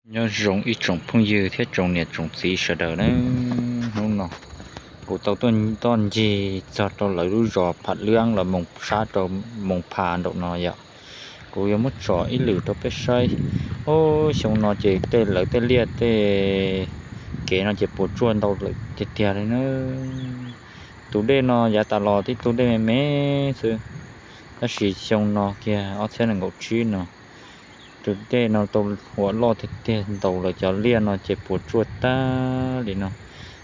Nyob zoo ib tsoom phooj ywg thiab tsoom niam tsoom txiv sawv daws na. Hnub no kuv tau tuaj ncig txog rau lawv lub zos Pham Lwb los mus sab rau Moos Pha nraum no yom. Kuv yuav muab tsom ib lwm rau peb saib. Ub, xyoo no ces tej lawv tej liaj tej kev no ces puas tsuaj ntau lawm tiag tiag li na. Tus dej no yav tas los tib tug dej me me xwb, tab sis xyoo no kiag ob txhiab nees nkaum tsib no tus dej no tau huam loj tiag tiag, ntaus lawv cov liaj no ces puas tsuaj tag li no,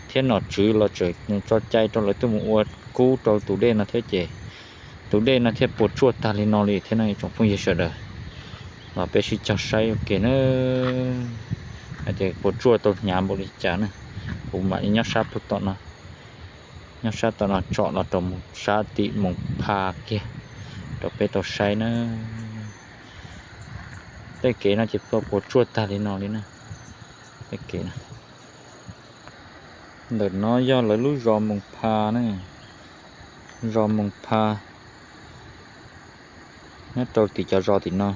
thiab nom tswv los tseem tso cai rau lawv tuaj mus ua kub rau tus dej no thiab ces tus dej no thiaj puas tsuaj tag li no li thiab no ib tsoom phooj ywg sawv daws. Los peb sib cog saib ua ke na, hais tias puas tsuaj tau hnyav npaum li cas na. Kuv mam li nyob sab puag tom no, nyob sab tom no tsom los rau mus sab tim Moos Pha kiag rau peb tau saib na. Tej kev no ces puas tsuaj tag li no li na. Tej kev no, ntawm no yog lawv lub zos Moos Pha na, zos Moos Pha nyob rau tim cov zos tim no.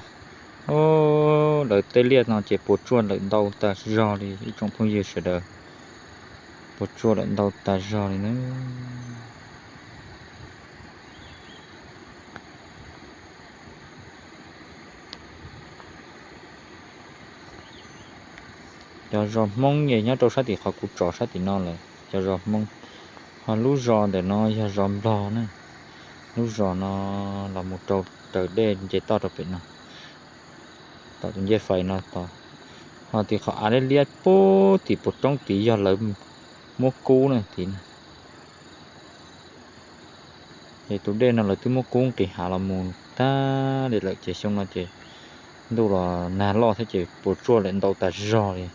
Ub, lawv tej liaj no ces puas tsuaj lawm ntau tas zog li ib tsoom phooj ywg sawv daws, puas tsuaj lawm ntau tas zog li na. Cov zos Hmoob ces nyob rau sab tim qhov kuv tsom sab tim no lawm, cov zos Hmoob. Ho lub zos ntawm no yog zos Nplog na, lub zos no los mus rau raws dej nce toj rau pem no, tom tus ncej fais no tod. Ho tim qhov av liab liab puag tim puas roob tid yog lawv muab kub na tid na. Ces tus dej no lawv twb muab kub nqis hav los mus tag li lawm ces xyoo no ces ntuj los nag loj thiab ces puas tsuaj lawm ntau tas zog li.